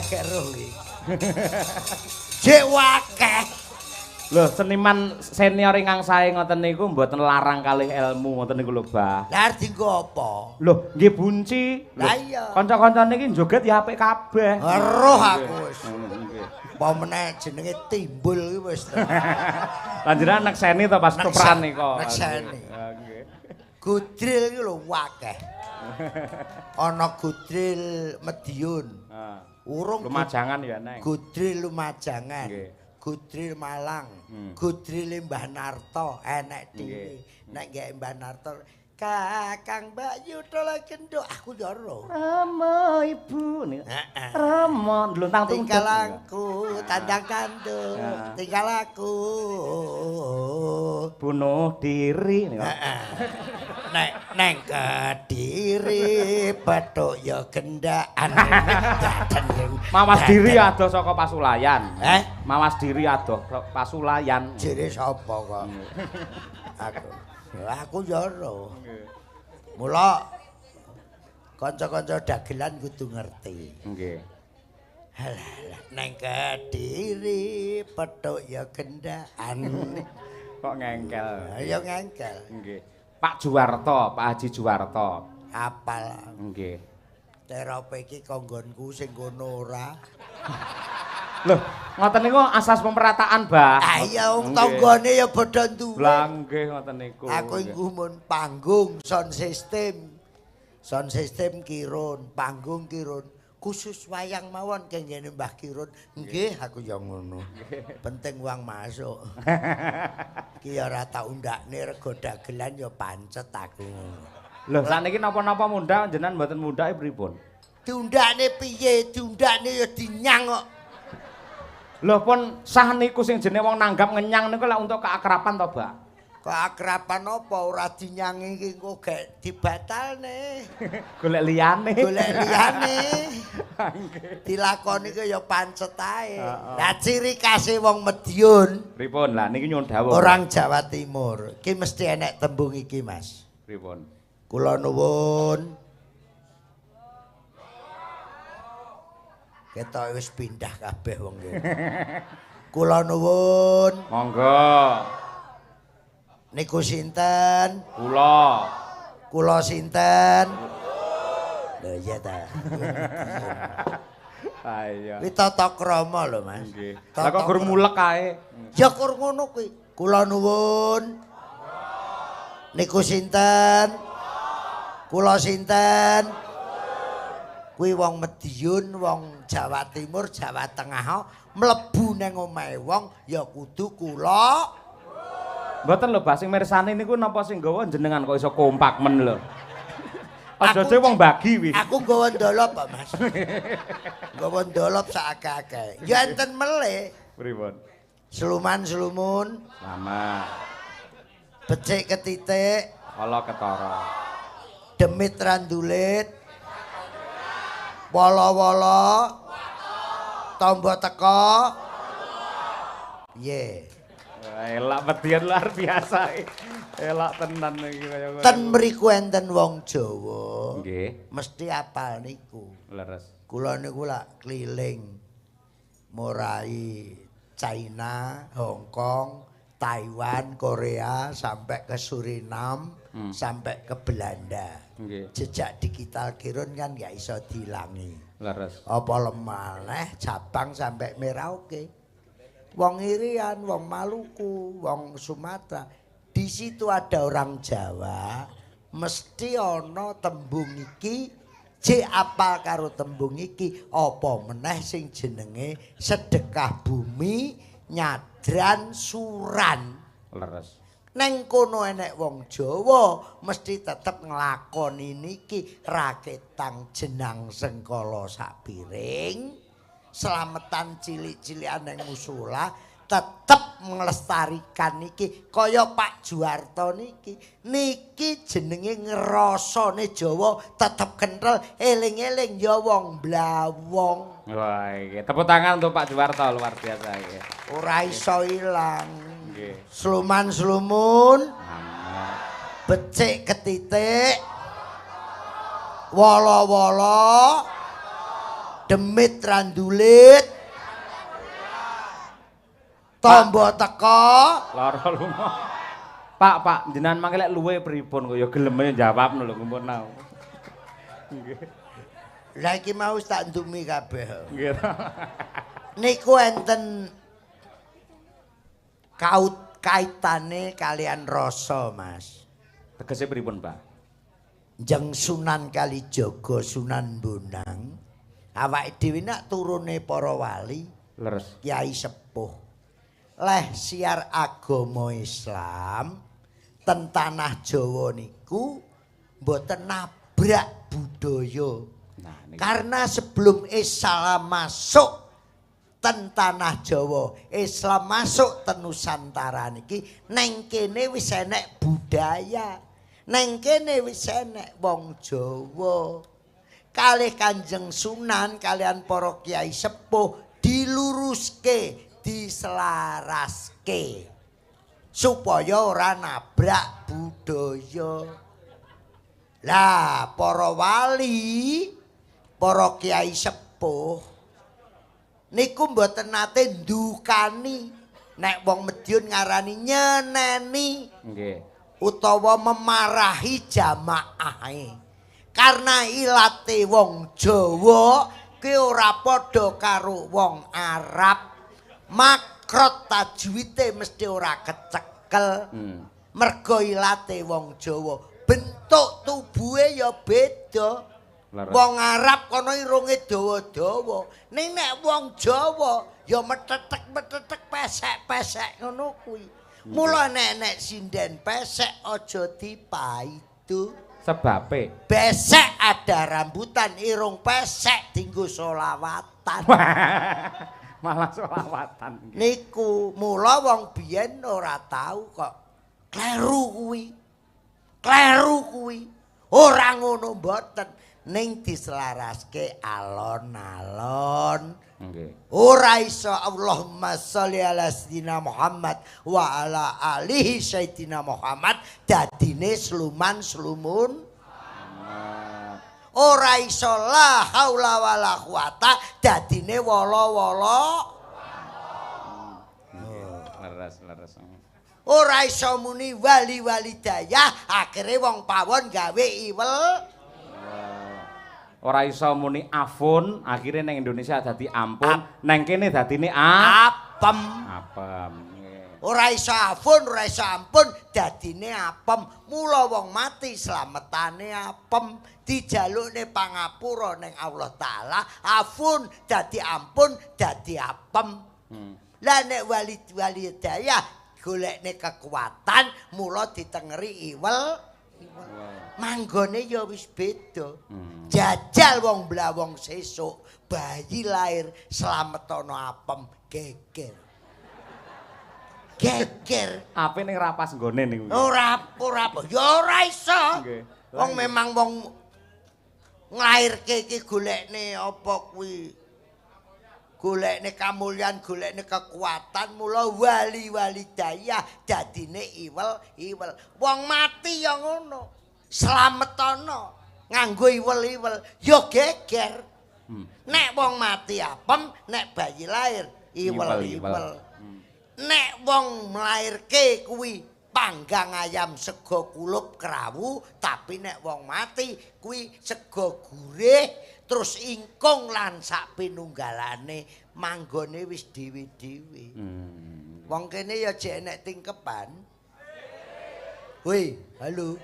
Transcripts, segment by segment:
lagek roh iki. Jek wakeh. Lho, seniman senior ingkang sae ngoten niku mboten larang kalih ilmu ngoten niku lho, Bah. Lah dienggo apa? Lho, nggih bunci. Lah iya. Kanca-kancane iki joget ya apik kabeh. Roh aku wis. Nggih. Apa meneh jenenge timbul iki wis. Lah jenengan nekseni to pas toprakan nika. Nekseni. Nggih. Gudril iki lho wakeh. Ana gudril Mediun. Heeh. Urung Lumajangan ya, Neng. Gudril Lumajangan. Nggih. Gudril Malang, Gudril Mbah Narto enek dhewe. Nek nggek Mbah Narto, Kakang Mbak Yuda genduk aku ya ro. Rama ibu niku. Heeh. Rama ndlontang tungdet. Tinggal aku tandang tanduk, tinggal aku bunuh diri niku. Heeh. Nek neng Kediri petuk ya gendaan. Mawas diri adoh saka Pasulayan. Eh? Mawas diri adoh Pasulayan. Jere sapa kok? Aku. Aku ya ro. Mula kanca-kanca dagelan kudu ngerti. Nggih. Halah, halah, neng Kediri petuk ya gendaan. Kok ngengkel. Ya ngengkel. Nggih. Pak Juwarto, Pak Haji Juwarto. Apal. Nggih. Terope iki kanggonku sing kono ora. Loh, ngoten niku asas pemerataan, Bah. Ah iya wong tanggane ya padha duwe. Lah nggih ngoten niku. Aku nggumun panggung sound system. Sound system Kirun, panggung Kirun. Khusus wayang mawon kengene Mbah Kirun. Nggih, aku ya ngono. Penting uang masuk. Iki ya ora tak undakne rega dagelan ya pancet aku ngono. Lho, sakniki napa-napa mundhak jenengan mboten mundhake pripun? Diundakne piye? Diundakne ya dinyang kok. Lho pun sah niku sing jenenge wong nanggap ngenyang niku lak untuk keakraban to, Mbak? Keakraban apa ora dinyangi iki engko gek dibatalne. Golek liyane. Golek liyane. Dilakoni ku ya pancet ae. Lah ciri khase wong Madiun. Pripun? Lah niki nyuwun dawuh. Orang Jawa Timur. Iki mesti enek tembung iki, Mas. Pripun? Kula nuwun. Ketok wis pindah kabeh wong kene. Kula nuwun. Monggo. Niku sinten? Kula. Kula sinten? Lho iya ta. Ha iya. Kuwi tata krama lho, Mas. Nggih. Lah kok gur mulek kae. Ya kur ngono kuwi. Kula nuwun. Niku sinten? Kula sinten? Kuwi wong Madiun, wong Jawa Timur, Jawa Tengah mlebu nang omahe wong ya kudu kula. Mboten lho, Bah, sing mirsani niku napa sing nggawa jenengan kok iso kompak men lho. Aja-aja wong bagi wi. Aku nggawa ndolop kok, Mas. Nggawa ndolop sak akeh-akeh. Ya enten melih. Pripun? Seluman selumun. Selamat. Becik ketitik. Kala ketara. Demit randulit. Wala-wala. Tombo teko. Piye? Elak median luar biasa. Elak tenan iki kaya ngono. Ten mriku enten wong Jawa. Nggih. Mesti apal niku. Leres. Kula niku lak keliling murai China, Hong Kong, Taiwan, Korea, sampai ke Suriname, sampai ke Belanda. Nggih. Jejak digital Kirun kan nggak iso diilangi. Leres. Apa lemaleh cabang sampai Merauke. Wong Irian, wong Maluku, wong Sumatera. Di situ ada orang Jawa, mesti ana tembung iki, jek apal karo tembung iki, apa meneh sing jenenge sedekah bumi nyadran suran. Leres. Neng kono enek wong Jawa mesti tetep nglakoni niki raketang jenang sengkala sak piring. Slametan cilik-cilikan nang musala tetep melestarikan niki kaya Pak Juwarto niki. Niki jenenge ngrasane Jawa tetep kenthel, eling-eling ya wong Blawong. Wah, iki tepuk tangan untuk Pak Juwarto luar biasa iki. Ora iso ilang. Nggih. Sluman slumun. Becik ketitik. Wala-wala. Demit randulit. Tombo teko lara lunga. Pak, Pak, jenengan mangke lek luwe pripun kok ya geleme jawab lho ngumpul. Nggih. Lah iki mau wis tak ndumi kabeh. Nggih. Niku enten kaut kaitane kalian rasa, Mas. Tegese pripun, Pak? Jeng Sunan Kalijaga, Sunan Bonang, awake dhewe nak turune para wali, leres, kiai sepuh. Leh siar agama Islam ten tanah Jawa niku mboten nabrak budaya. Nah, karena sebelum Islam masuk ten tanah Jawa, Islam masuk ten Nusantara niki neng kene wis enek budaya. Neng kene wis enek wong Jawa. Kalih Kanjeng Sunan kalian para kiai sepuh diluruske, diselaraske supaya ora nabrak budaya. Lah para wali, para kiai sepuh niku mboten nate ndukani, nek wong Madiun ngarani nyeneni. Nggih. Utawa memarahi jamaahe. Karena ilate wong Jawa ki ora padha karo wong Arab. Makrot tajwite mesti ora kecekel. Mergo ilate wong Jawa, bentuk tubuhe ya beda. Wong Arab kono irunge dawa-dawa. Ning nek wong Jawa ya metetek-metetek pesek-pesek ngono kuwi. Mula nek sinden pesek aja dipaidu. Sebabe besek ada rambutan, irung pesek dinggo solawatan. Malah solawatan. Niku mula wong biyen ora tau kok kleru kuwi. Kleru kuwi. Ora ngono mboten, ning diselaraske alon-alon. Nggih. Ora iso Allahumma sholli ala sayyidina Muhammad wa ala alihi sayyidina Muhammad dadine sluman slumun. Ora iso la haula wala quwata dadine wala-wala. Leres leres. Ora iso muni wali-wali dayah akhire wong pawon gawe iwel. Ora iso muni afun, akhire neng Indonesia dadi ampun, neng kene dadine apem. Apem. Ora iso afun, ora iso ampun, dadine apem. Mula wong mati slametane apem, dijalukne pangapura neng Allah Taala, afun dadi ampun, dadi apem. Lah nek wali-wali dayah golekne kekuatan, mula ditengeri iwel. Manggone ya wis beda. Jajal wong blawong sesuk bayi lahir slametana apem geger. Geger. Ape ning rapas nggone niku. Ora ora ya ora iso. Wong memang wong nglairke iki golekne apa kuwi? Golekne kamulyan, golekne kekuatan, mula wali-wali dayah dadine iwel-iwel. Wong mati ya ngono. Slametana nganggo iwel-iwel ya geger. Nek wong mati apem, nek bayi lahir iwel-iwel. Nek wong mlairke kuwi panggang ayam sego kulup krawu, tapi nek wong mati kuwi sego gurih terus ingkung lan sak pinunggalane manggone wis dhewe-dhewe. Wong kene ya jek enek tingkepan. Woi, halo.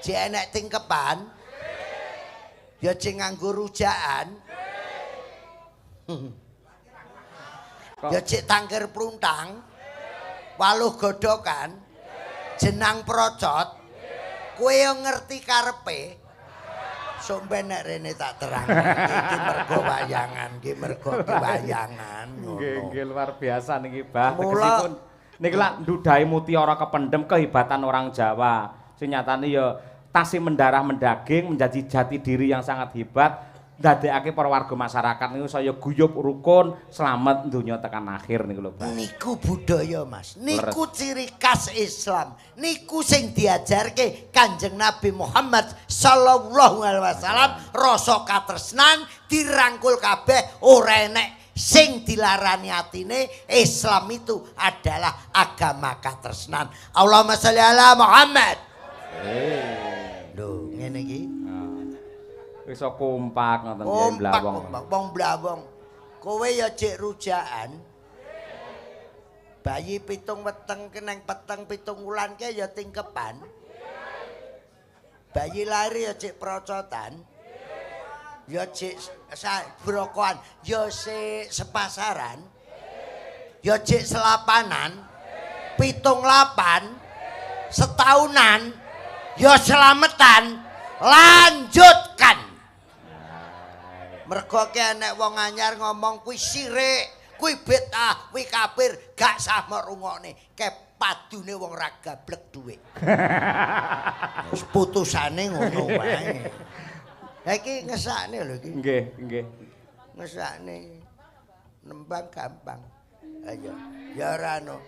Jek enek tingkepan. Ya jek nganggo rujakan. Ya jek tangkir pruntang. Waluh godhokan. Jenang procot. Kowe yo ngerti karepe. Sok ben nek rene tak terang iki mergo wayangan, iki mergo wayangan ngono. Nggih, nggih luar biasa niki, Bah. Tegesipun niki lak ndudahi mutiara kependem kehebatan orang Jawa. Sing nyatane ya tasih mendarah mendaging menjadi jati diri yang sangat hebat. ndadekake para warga masyarakat niku saya guyub rukun, slamet donya tekan akhir niku lho, Pak. Niku budaya, Mas. Niku ciri khas Islam. Niku sing diajarke Kanjeng Nabi Muhammad sallallahu alaihi wasallam, rasa katresnan dirangkul kabeh, ora enek sing dilarani atine. Islam itu adalah agama katresnan. Allahumma sholli ala Muhammad. Lho, ngene iki. Iso kompak ngoten nggih Blawong. Kompak, wong Blawong. Kowe ya jek rujakan. Bayi pitung weteng keneng peteng 7 wulan ke ya tingkepan. Bayi lahir ya jek procotan. Ya jek brokoan, ya sik sepasaran. Ya jek selapanan. 7 8 setahunan ya selametan. Lanjutkan. Mergo ki enek wong anyar ngomong kuwi sirik, kuwi bid'ah, kuwi kafir, gak sah merungokne. Ke padune wong ra gablek dhuwit. Wis putusane ngono wae. Ha iki ngesakne lho iki. Nggih, nggih. Ngesakne. Nembang gampang. Ayo, ya ora no.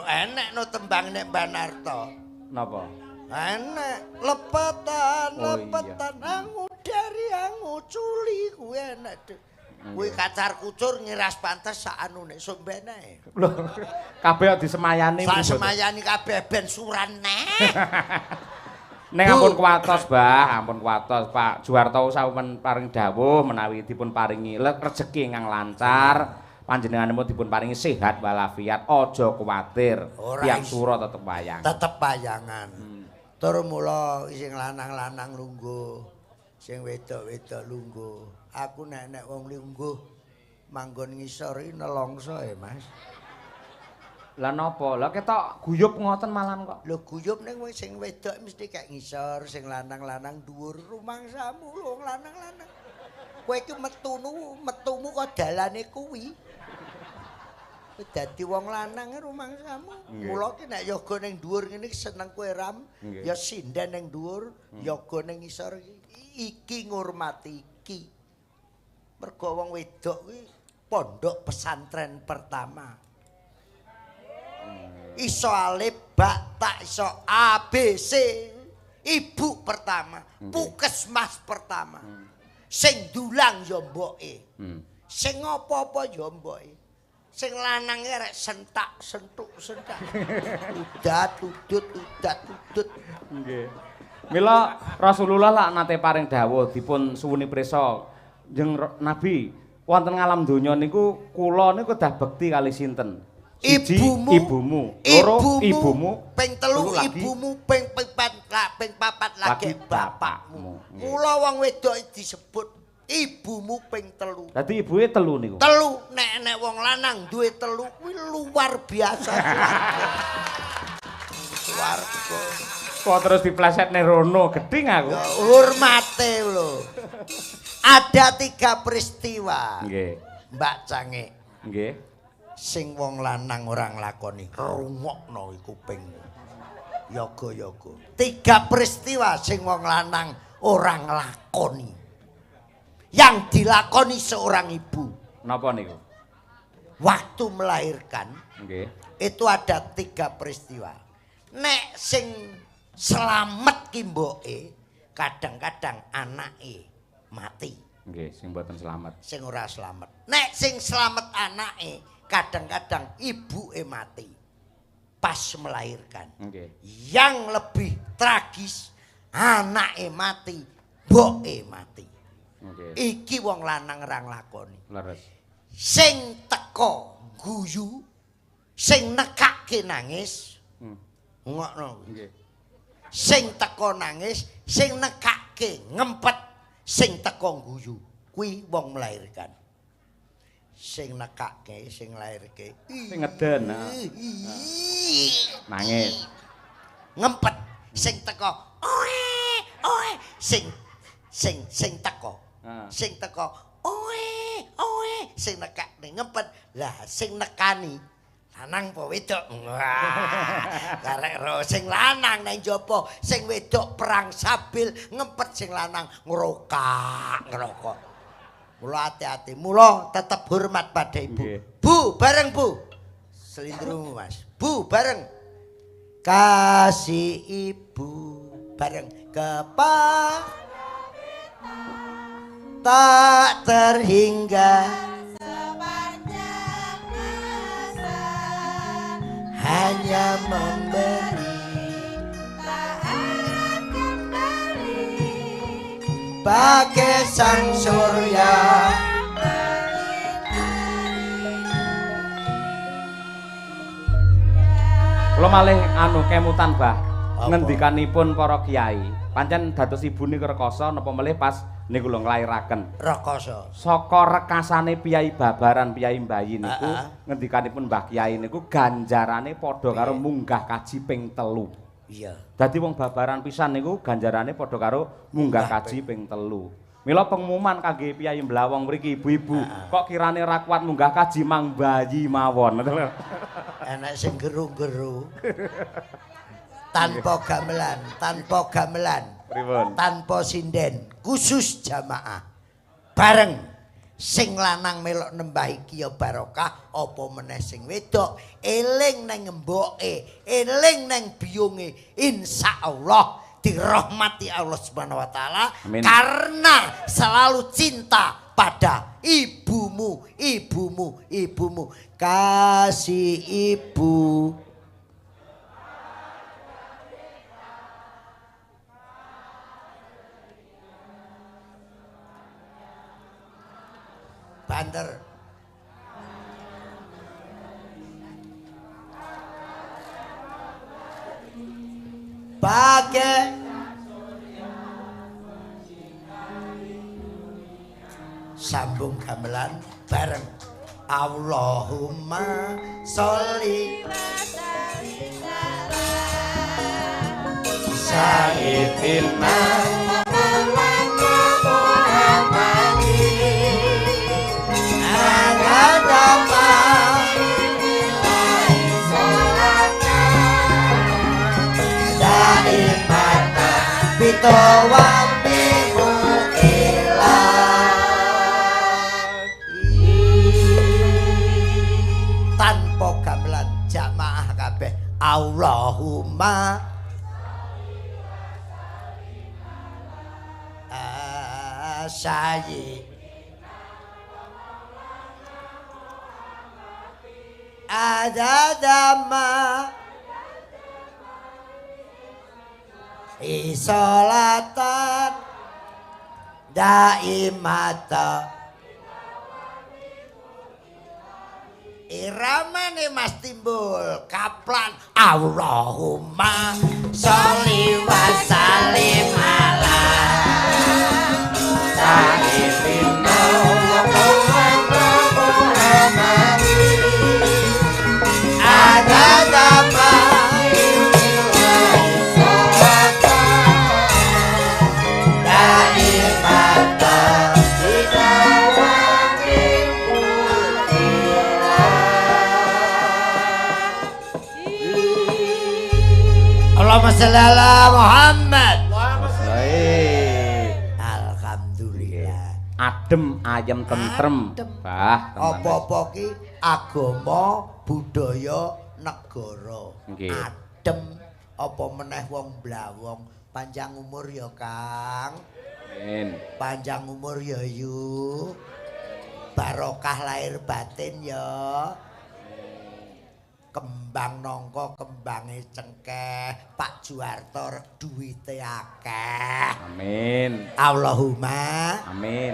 Enek no tembang nek Mbah Narto. Napa? Enek lepetan, oh, lepetan angu dari angu culi kuwi enek. Kuwi kacar kucur ngiras pantes sak anune sombene. Lho, kabeh kok disemayani. Sak semayani kabeh ben suran neh. Ning ampun kuwatos, Mbah, ampun kuwatos, Pak Juwarto sampun paring dawuh menawi dipun paringi rejeki ingkang lancar. Panjenenganipun dipun paringi sehat walafiat, aja kuwatir. Tiap sura tetep wayang. Tetep wayangan. Tur mula sing lanang-lanang lungguh, sing wedok-wedok lungguh. Aku nek nek wong lungguh manggon ngisor iki nelongso ya, Mas. Lah napa? Lah ketok guyub ngoten malan kok. Lho guyub ning sing wedok mesti kek ngisor, sing lanang-lanang dhuwur rumangsamu lho wong lanang-lanang. Kowe iki metunu, metumu kok dalane kuwi. Dadi wong lanang rumangsamu. Mula ki nek yoga ning dhuwur ngene iki seneng kowe Ram, ya sinden ning dhuwur, yoga ning ngisor iki ngurmati iki. Mergo wong wedok kuwi pondok pesantren pertama. Iso alif ba ta iso A B C. Ibu pertama, pukesmas pertama. Sing dulang ya mboke. Sing apa-apa ya mboke. Sing lanang rek sentak sentuk sentak. Udat udut udat udut. Nggih. Mila Rasulullah lak nate paring dawuh dipun suwuni prisa jeng Nabi wonten ngalam donya niku kula niku kedah bekti kali sinten? Siji, ibumu, ibumu, loro ibumu, ping telu ibumu, ping papat lagi bapakmu. Mula wong wedok disebut ibumu ping telu. Dadi ibuke telu niku. Telu, nek nek wong lanang duwe telu kuwi luar biasa. Swarga. Kok terus diplesetne rono gedhing aku. Ya hormate lho. Ada 3 peristiwa. Nggih. Mbak Cange. Nggih. Sing wong lanang ora nglakoni, rungokno iku kupingmu. Yoga-yoga. 3 peristiwa sing wong lanang ora nglakoni. Yang dilakoni seorang ibu. Napa niku? Waktu melahirkan. Nggih. Itu ada 3 peristiwa. Nek sing selamet ki mboke, kadang-kadang anake mati. Nggih, sing mboten selamat. Sing ora selamat. Nek sing selamet anake, kadang-kadang ibuke mati pas melahirkan. Nggih. Yang lebih tragis, anake mati, mboke mati. Nggih. Iki wong lanang ra nglakoni. Leres. Sing teko guyu, sing nekake nangis. Ngokno. Nggih. Sing teko nangis, sing nekake ngempet, sing teko guyu, kuwi wong melahirkan. Sing nekake, sing lairke, sing ngeden, nangis. Ngempet, sing teko, oe, oe, sing sing teko. Sing teko, oe, oe, sing nekake ngempet. Lah sing nekani Lanang apa wedok? Wah, karek ro sing lanang nang njaba, sing wedok perang sabil ngempet sing lanang ngrokak, ngrokok. Mula hati-hati, mula tetep hormat pada ibu. Bu, bareng Bu. Selindrumu Mas. Bu, bareng. Kasih ibu bareng kepada tak terhingga sepanjang masa, hanya memberi tak harap kembali, bagai sang surya. Kula malih anu kemutan Bah, ngendikanipun para kiai. Pancen dados ibu niku rekoso napa melih pas niku lho nglairaken. Rekoso. Saka rekasane piyai babaran piyai mbayi niku ngendikanipun Mbah Kiai niku ganjarane padha karo munggah kaji ping 3. Iya. Dadi wong babaran pisan niku ganjarane padha karo munggah kaji ping 3. Mila pengumuman kangge piyai Mblawong mriki ibu-ibu, kok kirane ra kuat munggah kaji mang bayi mawon. Enek sing geru-geru. Tanpa gamelan, tanpa gamelan. Pripun? Tanpa sinden, khusus jamaah. Bareng sing lanang melok nembah iki ya barokah, apa meneh sing wedok eling nang emboke, eling nang biyunge, insyaallah dirahmati Allah Subhanahu wa taala. Karena selalu cinta pada ibumu, ibumu, ibumu. Kasih ibu. Banter. Pakai sambung gamelan bareng. Allahumma sholli sayyidina tanpa gamelan jamaah kabeh. Allahumma sayyid adadama isolatan daimata. Iramane Mas timbul kaplan. Allahumma sholli wa sallim ala sayyidina Muhammad adadama Allahumma sholli ala Muhammad. Alhamdulillah. Adem ayem tentrem. Bah, apa-apa ki agama, budaya, negara. Adem apa meneh wong Blawong. Panjang umur ya, Kang. Amin. Panjang umur ya, Yu. Barokah lahir batin ya. Kembang nongko, kembange cengkeh, Pak Juwarto duwite akeh. Amin. Allahumma amin.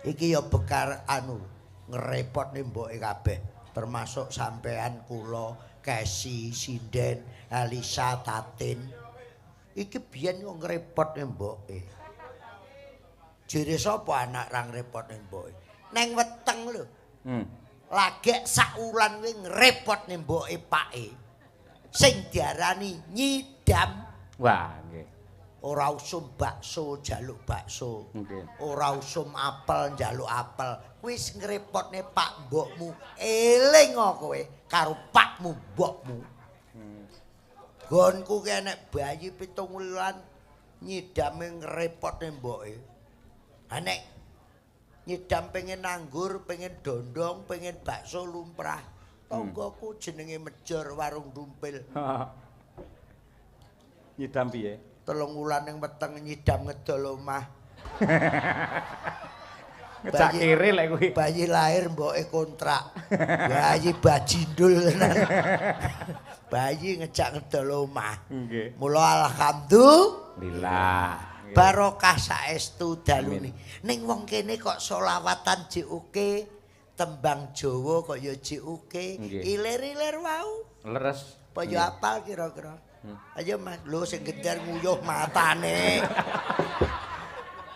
Iki ya bekar anu ngrepotne mboke kabeh, termasuk sampean kula, Kesi, Sinden, Elisa, Tatin. Iki biyen kok ngrepotne mboke. Jere sapa anak ra ngrepotne mboke? Neng weteng lho. Lagek saulan kuwi ngrepotne mboke pake. Sing diarani nyidam. Wah, nggih. Ora usum bakso njaluk bakso. Nggih. Ora usum apel njaluk apel. Kuwi sing ngrepotne pak mbokmu. Eling kowe karo pakmu mbokmu. Gonku ki enek bayi 7 wulan nyidame ngrepotne mboke. Ha nek nyidam pengen anggur, pengen dondong, pengen bakso lumrah. Tanggaku jenenge Mejor warung dumpil. Nyidam piye? 3 wulan ning weteng nyidam ngedol omah. Ngejak kere lek kuwi. Bayi lahir mboke kontrak. Bayi bajindul tenan. Bayi ngejak ngedol omah. Nggih. Mula alhamdulillah. Barokah saestu dalune. Ning wong kene kok solawatan jek oke, tembang Jawa kok ya jek oke, ilir-ilir wau. Leres. Apa ya apal kira-kira? Ayo Mas, lho sing gender nguyuh matane.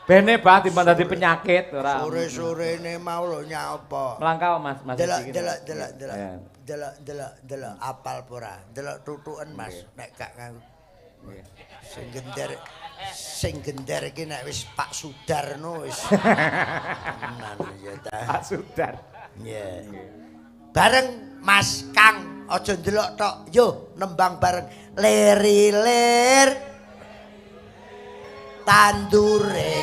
Bene bah timbang dadi penyakit ora. Sore-sorene mau lho nyapa. Melangkau Mas, Mas. Delok delok delok delok. Delok delok delok apal apa ora? Delok tutuken Mas nek gak nganggo. Sing gender iki nek wis Pak Sudarno wis. Tenan ya ta. Pak Sudar. Nggih. Bareng Mas Kang aja ndelok tok, yo nembang bareng. Lir-lir tandure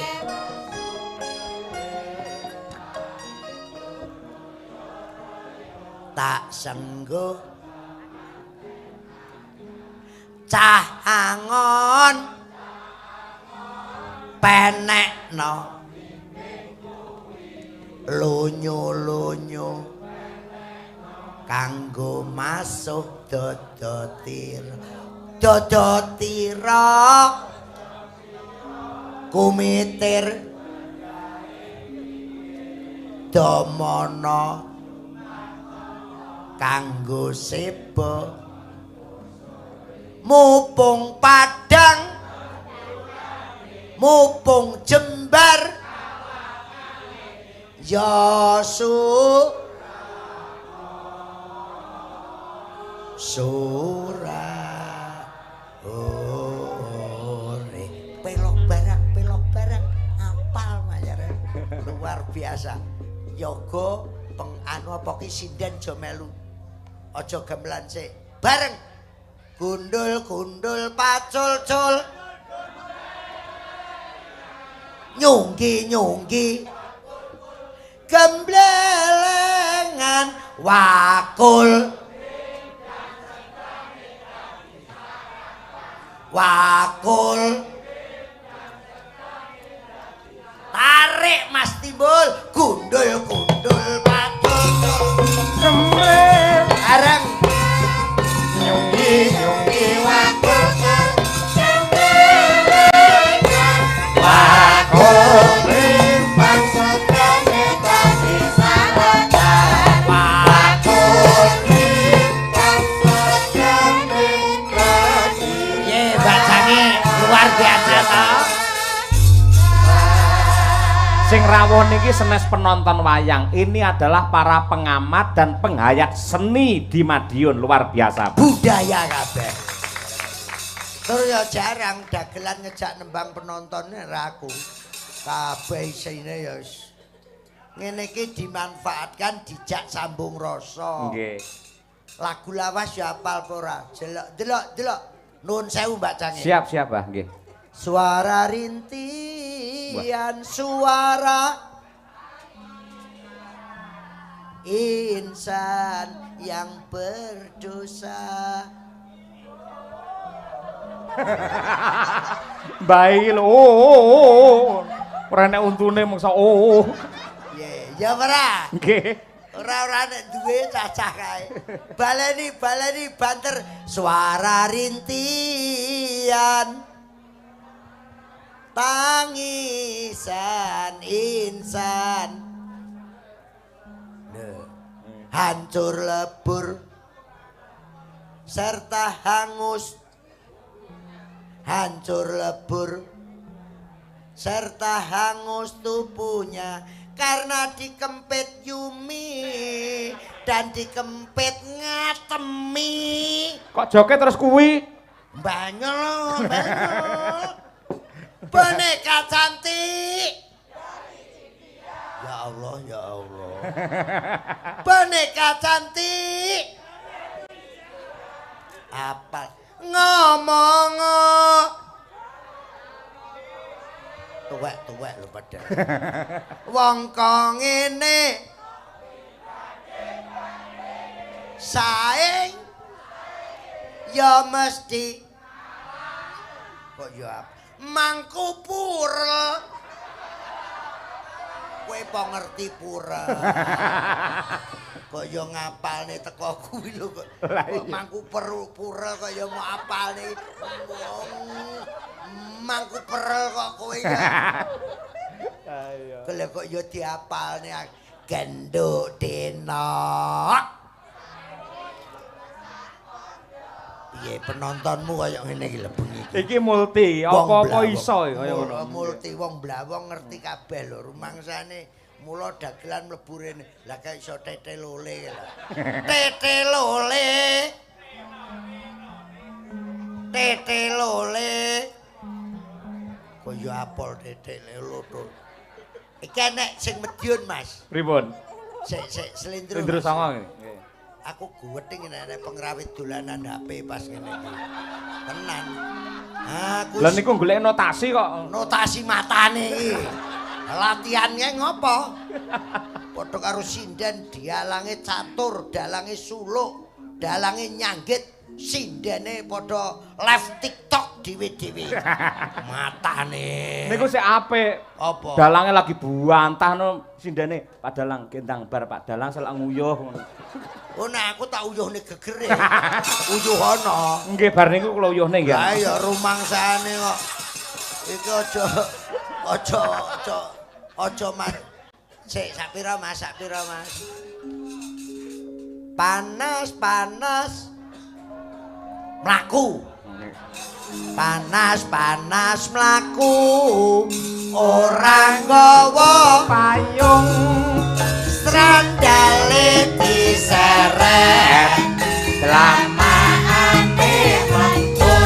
tak sengguh cah angon penekno lunyu-lunyu kanggo masuh dodotira dodotira kumitir domono kanggo seba mupung padang mupung jembar ya sura ore pelok barang apal mayare luar biasa yoga penganu apa ki sinden aja melu aja gamelan sik bareng gundul-gundul pacul-cul nyunggi-nyunggi gemblelengan wakul wakul tarik Mas Timbul gundul-gundul pacul-cul gemblel bareng nyunggi-nyunggi wakul wakul sing rawuh niki senes penonton wayang. Ini adalah para pengamat dan penghayat seni di Madiun, luar biasa. Budaya kabeh. Terus ya jarang dagelan ngejak nembang penontonnya ra aku. Kabeh isine ya wis. Ngene iki dimanfaatkan dijak sambung rasa. Nggih. Lagu lawas ya apal apa ora? Delok delok delok. Nuwun sewu Mbak Cange. Siap siap Mbah nggih. Suara rintian suara insan yang berdosa. Baik lho. Oh, ora nek untune mangsa oh. Ya ora. Nggih. Ora-ora nek duwe cacah kae. Baleni baleni banter suara rintian tangisan insan. Hancur lebur serta hangus. Hancur lebur serta hangus tubuhnya karena dikempit Yumi dan dikempit Ngatemi. Kok joget terus kuwi? Banyol, banyol. Boneka cantik. Ya Allah, ya Allah. Boneka cantik. Apa? Ngomong. Tuwek-tuwek lho padha. Wong kok ngene. Saing ya mesti kok ya mangku purel. Kowe po ngerti purel. Kok ya ngapalne teko kuwi lho kok. Kok mangku purel kok ya mau apalne. Mangku perel kok kowe ya. Ayo. Lha kok ya diapalne genduk denok. Piye penontonmu kaya ngene iki lho bengi iki. Iki multi, apa-apa iso kaya ngono. Multi wong Blawong ngerti kabeh lho rumangsane mula dagelan mlebu rene. Lah kaya iso tetelole lho. Tetelole. Tetelole. Kaya apel tetelole. Iki enek sing Mediun, Mas. Pripun? Sik sik slendro. Slendro songo nggih. Aku guwething nek pengrawit dolanan HP pas ngene iki. Tenan. Aku lha niku golek notasi kok. Notasi matane iki. Latihannya ngopo? Padha karo sinden dialange catur, dalange suluk, dalange nyanggit, sindene padha live TikTok dhewe-dhewe. Matane. Niku sik apik. Apa? Dalange lagi buantah no sindene, Pak Dalang gendang bar Pak Dalang selak nguyuh ngono. Oh nek aku tak uyuhne gegere. Uyuh ana. Nggih bar niku kula uyuhne nggih. Lah ya rumangsane kok. Iki aja aja aja aja mas. Sik sak pira Mas, sak pira Mas. Panas panas. Mlaku. Panas panas mlaku. Ora nggawa payung. Sandale diseret lamaane metu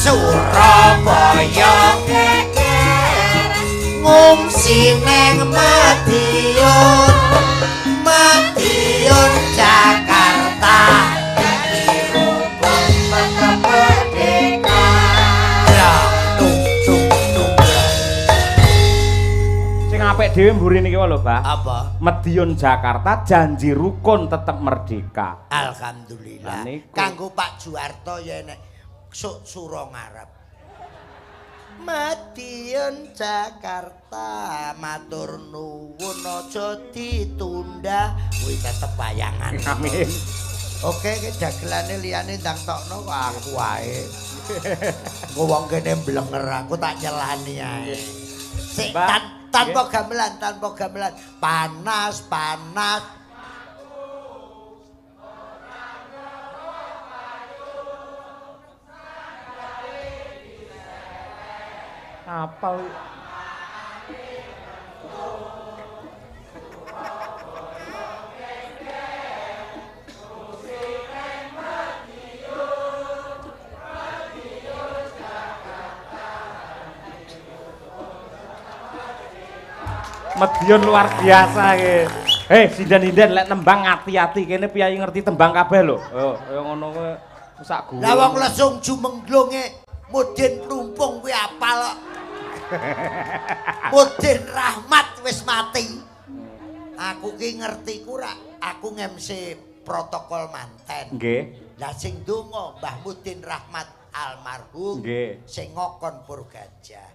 Surabaya geger ngungsi neng Madiun, Madiun Jakarta rukun tetep merdeka. Tung tung tung. Sing apik dhewe mburi niki lho, Pak. Apa? Madiun Jakarta janji rukun tetep merdeka. Alhamdulillah. Kanggo Pak Juwarto ya enek sok sura ngarep. Madiun Jakarta matur nuwun aja ditunda. Kuwi tetep wayangan. Amin. Oke, iki dagelane liyane ndang tokno kok aku wae. Engko wong kene mblenger aku tak nyelani ae. Sik tanpa gamelan, tanpa gamelan. Panas, panas. Apal. Madiun luar biasa iki. Hei, sinden-sinden lek nembang ati-ati kene piyayi ngerti tembang kabeh lho. Yo, kaya ngono kowe sak guru. Lah wong lesung jumenglunge Mudin Plumpung kuwi apal kok. Mudin Rahmat wis mati. Aku ki ngerti ku rak aku ngemsi protokol manten. Nggih. Lah sing donga Mbah Mudin Rahmat almarhum. Nggih. Sing ngokon Purgajah.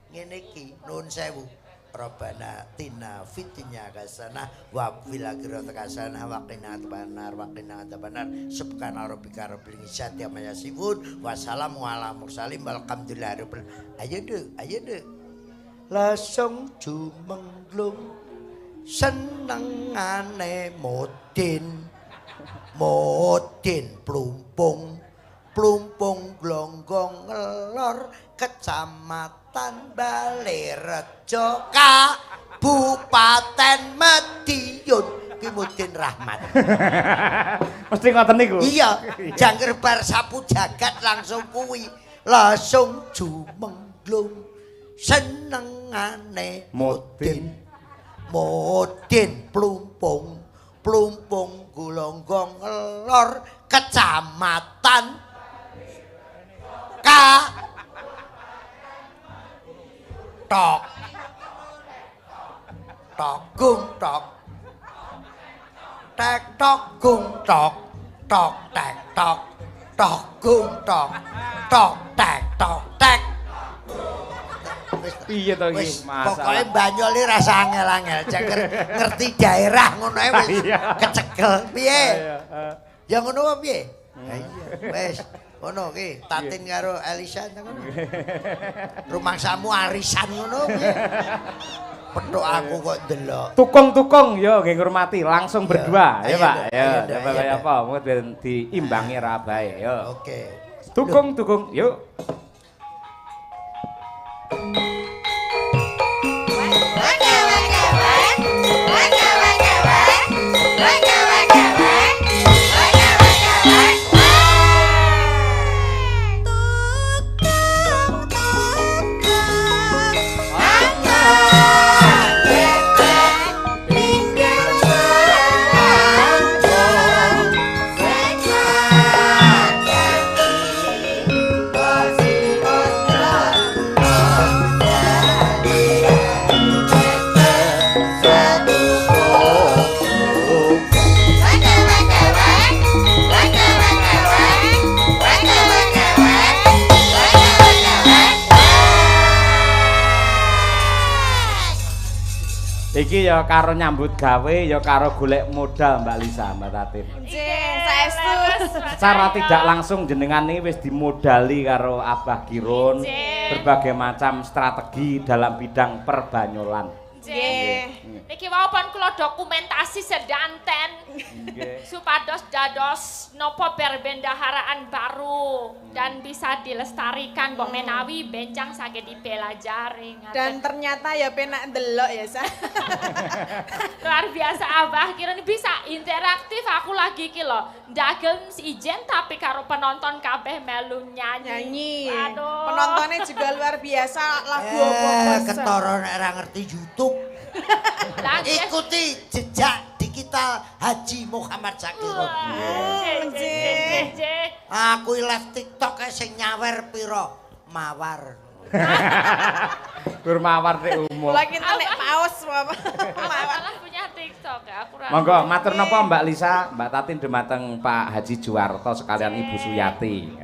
Ngene iki nuwun sewu. Robbana tina fitinya hasanah wa fil akhirati hasanah wa qina adzabannar wa qina adzabannar subhana rabbika rabbil izzati amma yasifun wassalamu ala mursalin walhamdulillahi rabbil ayo nduk ayo nduk lesung jumenglung senengane Mudin Mudin Plumpung Plumpung glonggong ngelor kecamatan Balerejo Kabupaten Madiun ki Mudin Rahmat. Mesti ngoten niku. Iya, jangger bar sapu jagat langsung kuwi, langsung jumenglung. glung senengane mudin mudin plumpung plumpung Golonggong Lor kecamatan K tok tok gung tok tek tok gung tok tok tek tok tok gung tok tok tek tok tek. Piye to iki masalah? Pokoke Banyol iki rasa angel-angel, cek ngerti daerah ngono ae wis kecekel. Piye? Ya ngono apa piye? Ha iya, wis ngono ki, Tatin karo Elisa ngono. Rumangsamu arisan ngono piye? Petuk aku kok ndelok. Tukung-tukung yo nggih ngurmati langsung berdua ya Pak. Ya, coba kaya apa mungkin ben diimbangi ra bae yo. Oke. Tukung-tukung yuk. Iki ya karo nyambut gawe ya karo golek modal Mbak Lisa, Mbak Tatin. Nggih, saestu. Secara tidak langsung jenengan ini wis dimodali karo Abah Kirun berbagai macam strategi dalam bidang perbanyolan. Nggih. Niki wau pun kula dokumentasi sedanten. Nggih. Supados dados nopo perbendaharaan baru dan bisa dilestarikan mbok menawi bencang saged dipelajari. Dan ternyata ya penak ndelok ya, Sa. Luar biasa Abah Kirun bisa interaktif aku lagi iki lho. Ndagel ijen tapi karo penonton kabeh melu nyanyi. Aduh. Penontonnya juga luar biasa lagu opo. Ketara nek ora ngerti YouTube. Ikuti jejak digital Haji Muhammad Zakirun. Aku live TikTok sing nyawer pira? Mawar. Gur mawar nek umum. Lagi nek paus apa. Malah punya TikTok ya aku. Monggo matur napa Mbak Lisa, Mbak Tatin dumateng Pak Haji Juwarto sekalian Ibu Suyati.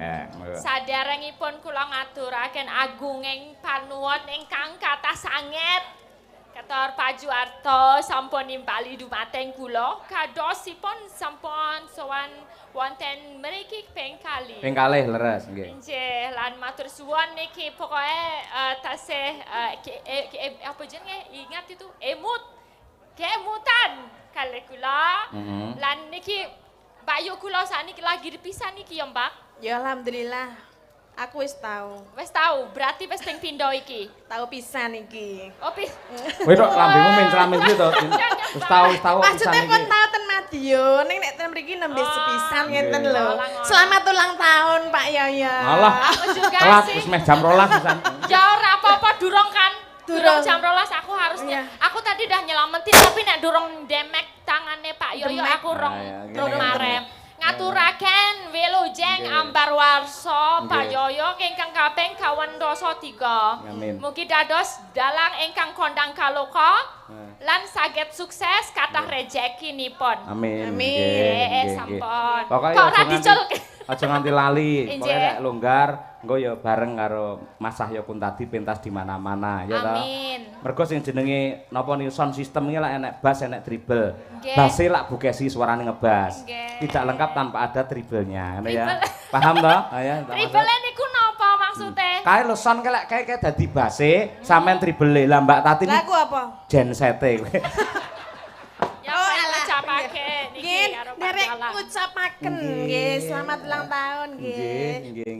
Saderengipun kula ngaturaken agunging panuwun ingkang kathah sanget. Ketor Pak Juwarto sampun nimbali dumateng kula kadosipun sampun sowan wonten mriki ping kalih. Ping kalih leres nggih. Nggih, lan matur suwun niki pokoke tasih apa jenenge ingat itu emut. Kemutan kalih kula. Lan niki Mbak Yu kula sakniki lagi dipisah niki ya, Mbak. Ya alhamdulillah. Aku wis tau. Wis tau, berarti wis ping pindho iki. Tau pisan iki. Oh, pis. Kowe tok lambemu mencla-mencli to. Wis tau pisan iki. Maksudnya pun tau ten Madiun, ning nek ten mriki nembe sepisan ngenten lho. Selamat ulang tahun Pak Yoyo. Alah. Aku juga sih. Wis meh jam 12 pisan. Ya ora apa-apa durung kan. Durung jam 12 aku harusnya. Aku tadi udah nyelametin tapi nek durung demek tangane Pak Yoyo aku rong marem. Ngaturaken wilujeng ambar warsa Pak Yoyo ingkang kaping 83. Mugi dados dalang ingkang kondang kaloka lan saged sukses kathah rejekinipun. Amin. Amin. Sampun. Kok ora dicul. Aja nganti lali. Pokoke nek longgar engko ya bareng karo Mas Cahyo Kuntadi pentas di mana-mana ya ta. Amin. Mergo sing jenenge napa niku sound system iki lak enek bass enek dribble. Basse lak bukesi suarane ngebas. Tidak lengkap tanpa ada dribblenya, ngono ya. Paham to? Ayo. Dribble niku napa maksude? Kae lho sound kae lek kae dadi basse, sampean dribble. Lah Mbak Tatin. Lah aku apa? Gensete kowe. Ya ucapake niki karo Pak Dalang. Ucapaken nggih, selamat ulang tahun nggih.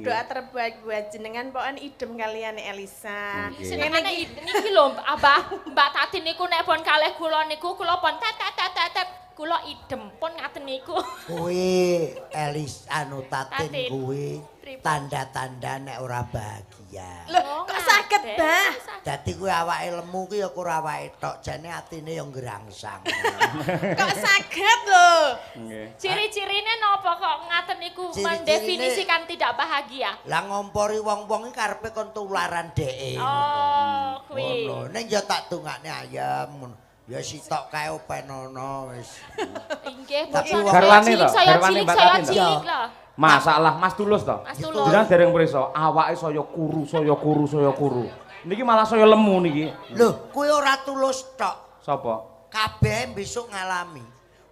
Doa terbaik buat jenengan pokoke idem kalian Elisa. Senengane niki lho Abah, Mbak Tatin niku nek pun kalih kula niku kula pun tet tet tet tet. Kula idem pun ngaten niku. Kuwi Elis anu Tatin kuwi tanda-tanda nek ora bahagia. Lho, kok saged, Mbah? Dadi kuwi awake lemu ki ya ora awake tok, jane atine ya ngrangsang. Kok saged lho? Nggih. Ciri-cirine napa kok ngaten niku mendefinisikan tidak bahagia? Lah ngompori wong-wong iki karepe kon tularan dheke. Oh, kuwi. Ngono. Ning ya tak dongakne ayem ngono. Ya sitok kae openono wis. Inggih, tapi garwane to, garwane Mbak Tatin to. Masalah Mas Tulus to. Jenengan dereng pirsa, awake saya kuru, saya kuru, saya kuru. Niki malah saya lemu niki. Lho, kuwi ora tulus tok. Sapa? Kabeh besok ngalami.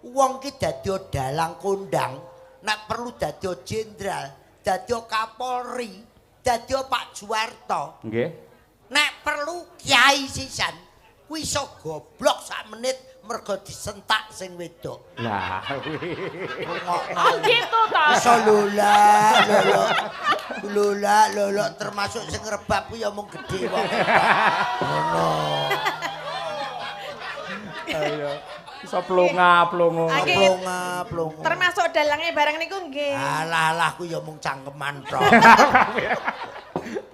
Wong ki dadi dalang kondang, nek perlu dadi jenderal, dadi Kapolri, dadi Pak Juwarto. Nggih. Nek perlu kiai sisan. Kuwi iso goblok sak menit mergo disentak sing wedok. Lah kuwi. Oh gitu ta. Iso lolak lolok. Lolak lolok termasuk sing rebab kuwi ya mung gedhe wong. Ngono. Ayo. Iso plonga-plongo. Plonga-plongo. Termasuk dalange barang niku nggih. Alah alah kuwi ya mung cangkeman tok.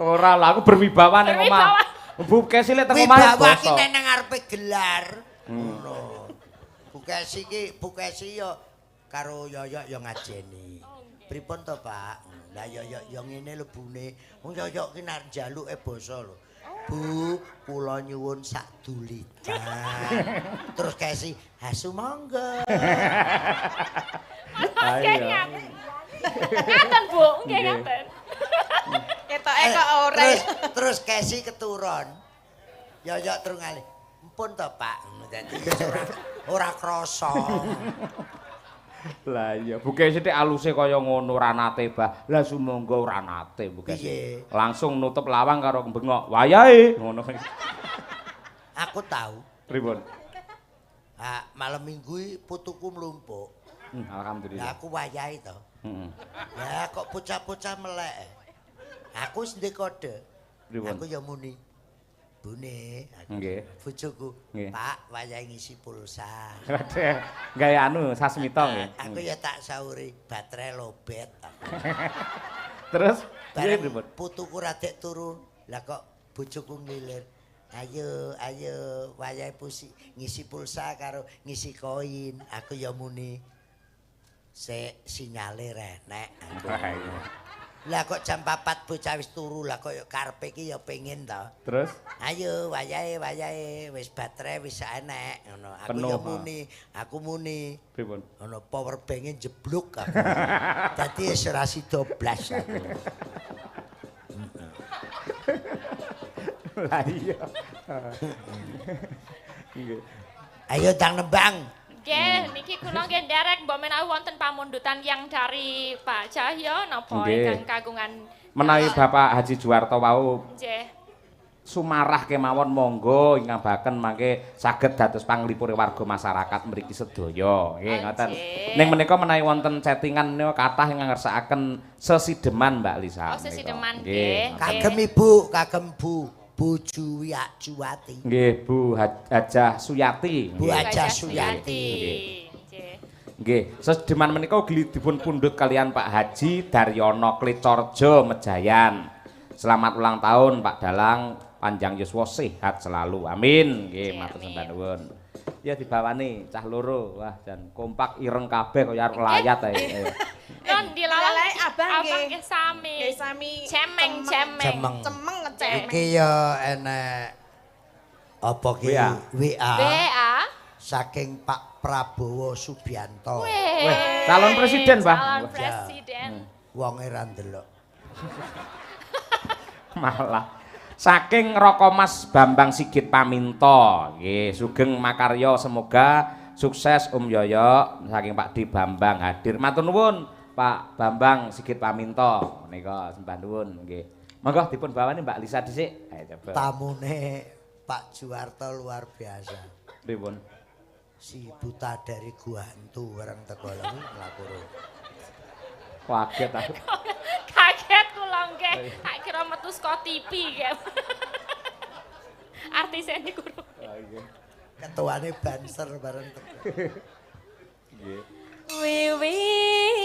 Ora lah aku berwibawa ning omah. Bu Kesi lek teng omah basa. Wibawa ki nek nang ngarepe gelar. Ngono. Bu Kesi ki, Bu Kesi ya karo Yoyok ya ngajeni. Pripun to, Pak? Lah Yoyok ya ngene lho bune. Wong Yoyok ki nek njaluke basa lho. Bu, kula nyuwun sak dulitan. Terus Kesi, "Ha sumangga." Ayo. Ngaten, Bu. Nggih ngaten. Ketoke kok ora. Terus Kesi keturun. Yoyok terus ngalih. Empun to, Pak. Dadi ora krasa. Lah iya, Bu Kesi sithik aluse kaya ngono ora nate, Bah. Lah sumangga ora nate, Bu Kesi. Langsung nutup lawang karo bengok. Wayahe ngono. Aku tahu. Pripun? Ha, malam Minggu putuku mlumpuk. Alhamdulillah. Lah aku wayahe to. Heeh. Lah kok bocah-bocah melek. Aku wis ndek kode. Aku ya muni. Bune, nggih. Bojoku, Pak, wayahe ngisi pulsa. Gawe anu sasmita nggih. Aku ya tak sauri baterai lobet. Terus piye pripun? Putuku radek turu. Lah kok bojoku ngilir. Ayo, ayo wayahe ngisi pulsa karo ngisi koin. Aku ya muni. Sik sinyale renek. Lah kok jam 4 bocah wis turu, lah kok karepe iki ya pengin to. Terus? Ayo wayahe wayahe wis baterai wis enek ngono. Aku ya muni, aku muni. Pripun? Ngono power bank-e jeblok aku. Dadi wis ora sida blas aku. Lah iya. Nggih. Ayo ndang nembang. Nggih, niki kula nggih nderek mbok menawi wonten pamundutan yang dari Pak Cahyo napa ingkang kagungan menawi Bapak Haji Juwarto wau. Nggih. Sumarah kemawon monggo ingkang baken mangke saged dados panglipure warga masyarakat mriki sedaya. Nggih ngoten. Ning menika menawi wonten chattingan menika kathah ingkang ngersakaken sesideman Mbak Lisa. Oh, sesideman nggih. Kagem Ibu, kagem Bu. Bu Juwati. Nggih, Bu Hajah Suyati. Bu Hajah Suyati. Nggih, sesideman menika ugi dipun pundhut kalian Pak Haji Daryono Klecorjo Mejayan. Selamat ulang tahun Pak Dalang, panjang yuswa sehat selalu. Amin. Nggih, matur sembah nuwun. Ya dibawani cah loro. Wah, jan kompak ireng kabeh kaya arep layat ae. Non dilalai abang nggih sami. Nggih sami. Cemeng cemeng. Cemeng ngecemeng. Iki ya enek apa ki WA. WA saking Pak Prabowo Subianto. Weh, calon presiden, Pak. Calon presiden. Wonge ra ndelok. Malah saking Rokomas Bambang Sigit Paminto. Nggih, sugeng makarya semoga sukses Om Yoyo saking Pak D Bambang hadir. Matur nuwun Pak Bambang Sigit Paminto. Menika sembah nuwun nggih. Monggo dipun bawani Mbak Lisa dhisik. Ayo coba. Tamune Pak Juwarto luar biasa. Pripun? Si buta dari Gua Hantu bareng teko lha mlaku. Kaget aku. Kaget kula nggih. Tak kira metu saka TV nggih. Artise niku. Ketuane Banser bareng teko. Nggih. Wiwit